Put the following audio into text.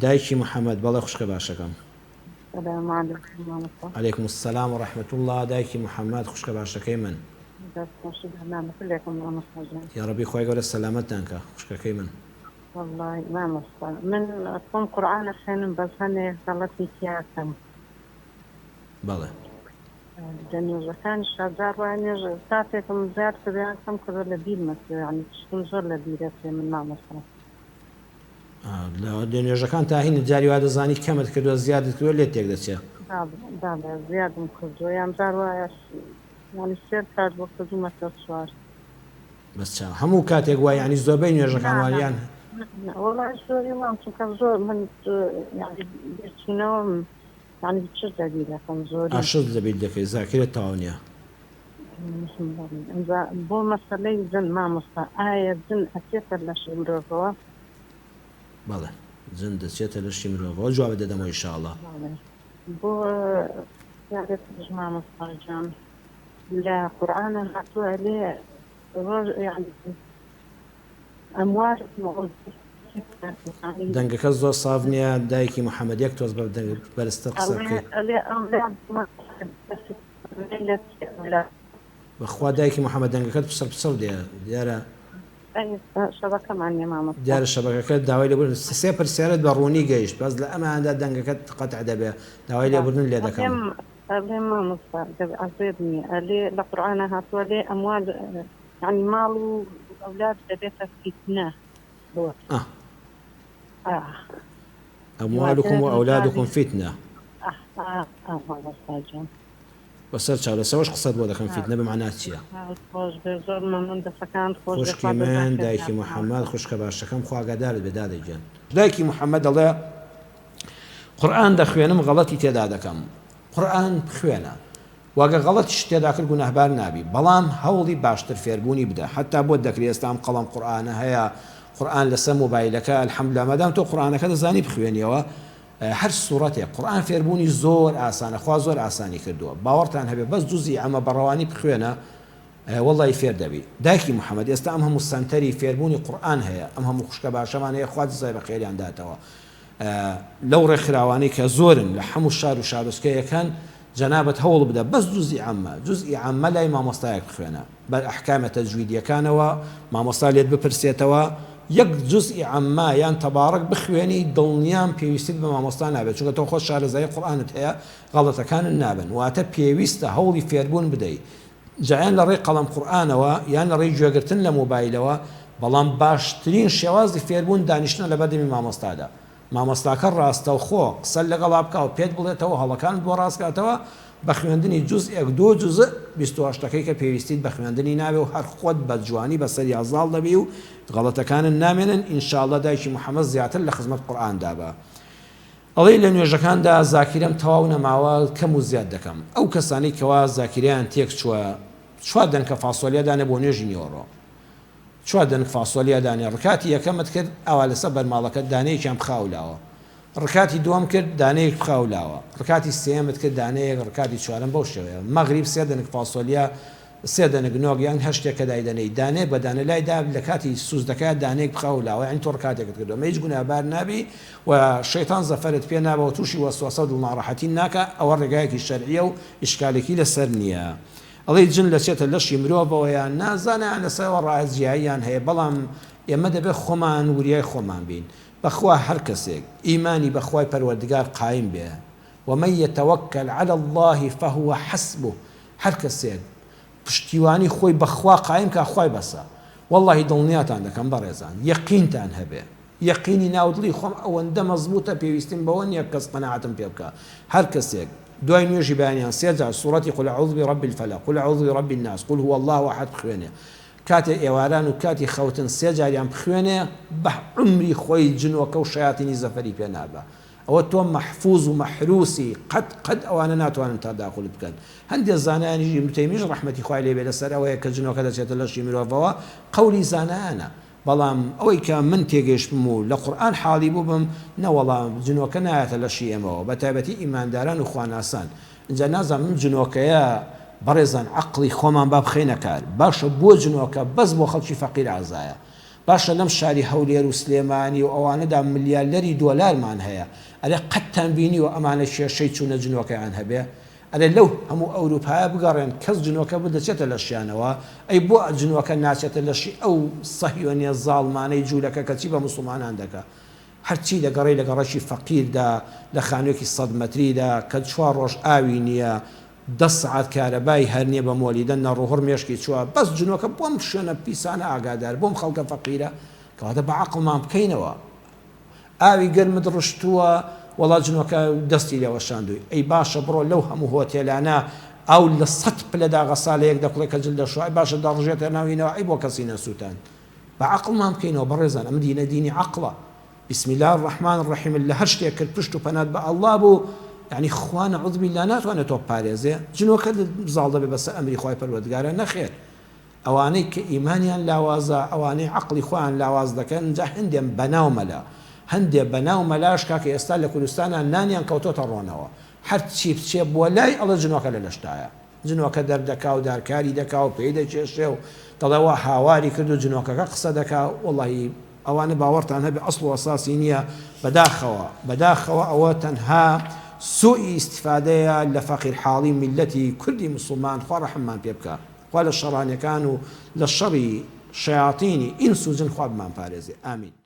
دایکی محمد، بەڵێ خوشکە باشەکەم. سلام علیکم مامۆستا. علیکم السلام و رحمە اللە دایکی محمد خوشکە باشەکەی من. دەست خۆشی بەرنامەکە لێکم مامۆستا گیان. یاڕەبی خوای گەورە سەلامەتتان کا خوشکەکەی من. وەڵای مامۆستا من خۆم قورئان ئەخوێنم بەس هەنێ غەڵەتی تیا ئەکەم. بەڵێ. لە نوێژەکانیشا جار وایە نوێژ ساتێکم زیاد کردوە یان کەم کردوە لە بیرم ئەچێ یانی شتم زۆر لە بیر ئەچێ من مامۆستا. لە نوێژەکان تا هینت جاری وا دەزانی کەمت کردوە زیادت کردوە لێت تێک دەچێ. بەڵێ زیادم کردوە یان جار وایە یانی سێ رکات بۆ کردومەتە چوار. بەس چاو هەموو کاتێک وای یانی زۆربەی نوێژەکان نا وان نا یان. نا وەڵا زۆری وام چونکە زۆر من یانی بیرچوونەوەم یانی چ لەبیر ئەکەم زۆری. ئاشت لەبیر دەکەی زاکیرەت تەواو نیە. ئینجا بۆ مەسەلەی جن مامۆستا ئایا جن ئەچێتە لەشی مرۆڤەوە؟ بەڵێ جن دەچێتە لەشی مرۆڤەوە جوابت دەدەمەوە ئیشاڵا. بەڵێ بۆ پرسیارێکیش مامۆستا گیان لە قورئانا هاتووە ئەلێ ڕۆژ یانی ئەموال دەنگەکەت زۆر ساف نیە دایکی محمد یەک تۆز بە دەنگ بەرزتر قسە بکەی. ئەلێ ئەولاد بەخوا دایکی محمد دەنگەکەت پچڕ پچڕ دێ دیارە شەبەکەمان نیە مامۆستا. دیارە شەبەکەکەت داوای لێبوردن سێ پرسیارت بە ڕوونی گەیشت بەس لە ئەماندا دەنگەکەت قەتع دەبێ داوای لێبوردن لێ دەکەم. ئەڵێم مامۆستا گەر عەزێت نیە ئەلێ لە قورئانا هاتووە لێ ئەموال یانی ماڵ و ئەولاد دەبێتە فیتنە بۆت ئا. ئا ئەموالکم و ئەولادکم فیتنە. ئا ئا ئا مامۆستا گیان. بەسەر چاو لەسەوەش قسەت بۆ دەکەم فیتنە بە مەعنا چیە. خۆش بێ زۆر مەمنون دەسەکانت خۆش بێ خوشکی خوا من جەزای خێر دایکی کات محمد مامۆستا. خوشکە باشەکەم خوا ئاگادارت بێ دادە گیان. دایکی محمد دەڵێ قورئان دەخوێنم غەڵەتی تێدا دەکەم قورئان بخوێنە وە گەر غەڵەتیشت تێدا کرد گوناهبار نابی بەڵام هەوڵی باشتر فێربوونی بدە حەتا بۆت دەکرێ ئێستا ئەم قەڵەم قورئانە هەیە قورئان لەسەر مۆبایلەکە الحمدللە مادام تۆ قورئانەکە دەزانی بخوێنیەوە هەر سوڕەتێک قورئان فێربوونی زۆر ئاسانە خوا زۆر ئاسانی کردووە باوەڕتان هەبێ بەس جوزی عەمە بەڕەوانی بخوێنە وەڵی فێر دەبی دایکی محمد ئێستا ئەم هەموو سەنتەری فێربوونی قورئان هەیە ئەم هەموو خوشکە باشەمان هەیە خوا جزای بەخێریان داتەوە لەو ڕێکخراوانەی کە زۆرن لە حەموو شار و شارۆچکەیەک هەن جەنابت هەوڵ بدە بەس جوزئی عەمە جوزئی عەمە لای مامۆستایەک بخوێنە بە ئەحکامە تەجویدیەکانەوە مامۆستا لێت بپرسێتەوە یەک جوزئی عەمە یان تەبارەک بخوێنی دڵنیام پێویستیت بە مامۆستا نابێت چونکە تۆ خۆت شارەزایی قورئانت هەیە غەڵەتەکانت نابن واتە پێویستە هەوڵی فێربوون بدەی جا یان لە ڕێی قەڵەم قورئانەوە یان لە ڕێی گوێگرتن لە مۆبایلەوە، بەڵام باشترین شێوازی فێربوون دانیشتنە لەبەردەمی مامۆستادا، مامۆستاکە ڕاستەوخۆ قسەت لەگەڵا بکا و پێت بڵێتەوە و هەڵەکانت بۆ ڕاست کاتەوە، بە خوێندنی جوزئێک دوو جوزء 28ەکەی کە پێویستیت بە خوێندنی نابێ و هەر خۆت بە جوانی بەسەریا زاڵ دەبی و غەڵەتەکانت نامێنن، ان شاء اللە دایکی محمد زیاتر لە خزمەت قورئاندا بە. ئەڵێی لە نوێژەکاندا زاکیرەم تەواو نەماوە کەم و زیاد دەکەم ئەو کەسانەی کەوا زاکیرەیان تێک چووە چوار دەنکە فاسۆلیا دانێ بۆ نوێژی نیوەڕۆ چوار دەنک فاسۆلیا دانێ ڕکاتی یەکەمت کرد ئاوا لەسەر بەرماڵەکەت دانەیەکیان بخە ئەولاوە ڕکاتی دووەم کرد دانەیەک بخە ئەولاوە ڕکاتی سێیەمت کرد دانەیەک ڕکاتی چوارەم بەو شێوەیە مەغریب سێ دەنک فاسۆلیا سێ دەنک نۆک یان هەر شتێک کە دایدەنێی دانەیەک بە دانە لای دا لە کاتی سوزدەکەیا دانەیەک بخە ئەو لاوە یانی تۆ ڕکاتێکت کردوە ئەمە هیچ گوناهبار نابی و شەیتان زەفەرت پێ نابا و توشی وەسوەسە و دڵناڕەحەتی ناکا ئەوە ڕێگایەکی شەرعیە و ئیشکالێکی لەسەر نیە ئەڵێی جن دەچێتە لەشی مرۆڤەوە یان نا زانایان لەسەرەوە ڕای جیاییان هەیە بەڵام ئێمە دەبێت خۆمان وریای خۆمان بین بەخوا هەر کەسێک ئیمانی بە خوای پەروەردگار قایم بێ ومن یتوکل علی اللە فهو حسبه هەر کەسێک پشتیوانی خۆی بە خوا قایم کا خوای بەسە وەڵاهی دڵنیاتان دەکەم بەڕێزان یەقینتان هەبێ یەقینی ناو دڵی خۆم ئەوەندە مەزبوتە پێویستیم بەوە نیە کەس قەناعەتم پێ بکا هەر کەسێک دوای نوێژی بەیانیان سێ جار سوڕەتی قل اعوذ برب الفلق قل اعوذ برب الناس قل هو اللە احد بخوێنێ کاتێ ئێواران و کاتی خەوتن سێ جاریان بخوێنێ بە عومری خۆی جنۆکە و شەیاتینی زەفەری پێ نابا ئەوە تۆ مەحفوز و مەحروسی قەت قەت ئەوانە ناتوانن تەداخولت بکەن هەندێ زانایانیش ئیبن تەیمیش ڕەحمەتی خوای لێ بێ لەسەر ئەوەیە کە جنۆکە دەچێتە لەشی مرۆڤەوە قەولی زانایانە بەڵام ئەوەی کە من تێگەیشتبم و لە قورئان حاڵی بووبم نەوەڵا جنۆکە نایەتە لەشی ئێمەوە بە تایبەتی ئیمانداران و خواناسان ئینجا نازانم ئەم جنۆکەیە بەڕێزان عەقڵی خۆمان با بخەینە کار باشە بۆ جنۆکە بەس بۆ خەڵکی فەقیر ئازایە؟ باشە لەم شاری هەولێر و سلێمانی و ئەوانەدا ملیالەری دۆلارمان هەیە ئەرێ قەتتان بینیوە ئەمانە کێشەی چونە جنۆکەیان هەبێ؟ ئەرێ لەو هەموو ئەوروپایە بگەڕێن کەس جنۆکە بۆ دەچێتە لەشیانەوە؟ ئەی بۆ جنۆکە ناچێتە لەشی ئەو سەهیۆنیە زاڵمانەی جولەکە کەچی بە موسڵمانان دەکا؟ هەرچی دەگەڕێی لە گەڕەکی فەقیردا لە خانوێکی سەد مەتریدا کە چوار ڕۆژ ئاوی نیە دە سەعات کارەبای هەر نیە بە مۆلیدە نەڕوهڕ مێشکی چوە بەس جنۆکە بۆم شوێنە پیسانە ئاگادار بۆم خەڵکە فەقیرە کەواتە بە عەقڵمان بکەینەوە ئاوی گەرمت ڕشتووە وەڵا جنۆکە دەستی لێ وەشاندووی ئەی باشە بڕۆ لەو هەموو هۆتێلانە ئاو لە سەت پلەدا غەسالە یەک دەکوڵێ کە جل دەشۆ ئەی باشە دەڕژێتە ناو هینەوە ئەی بۆ کەسی نەسووتاند بە عەقڵمان بکەینەوە بەڕێزان ئەمە دینە دینی عەقڵە بسم اللە الرحمن الرحیم اللە هەر شتێک کرد پشت و پەنات بە اللە بوو یعنی خوا نعوذ باللە ناتوانێت تۆ بپارێزێ جنۆکە زاڵ دەبێ بەسەر ئەمری خوای پەروەردگارە نەخێر ئەوانەی کە ئیمانیان لاوازە ئەوانەی عەقڵی خۆیان لاواز دەکەن جا هەندێ بەناو مەلا هەندێ بەناو مەلاش کاکە ئێستا لە کوردستانا نانیان کەوتۆتە ڕۆنەوە هەرچی بچێ بۆ لای ئەڵێ جنۆکە لە لەشتایە جنۆکە دەردەکا و دارکاری دەکا و پێی دەکێشێ و دەڵێ وا هاواری کرد و جنۆکەکە قسە دەکا وەڵاهی ئەوانە باوەڕتان هەبێ ئەسڵ و ئەساسی نییە بەداخەوە بەداخەوە ئەوە تەنها سوئی ئیستفادەیە لە فەقیر حاڵی میللەتی کوردی موسڵمان خوا ڕەحممان پێ بکا خوا لە شەڕانیەکان و لە شەڕی شەیاتینی ئینس و جن خوا بمانپارێزێ ئامین.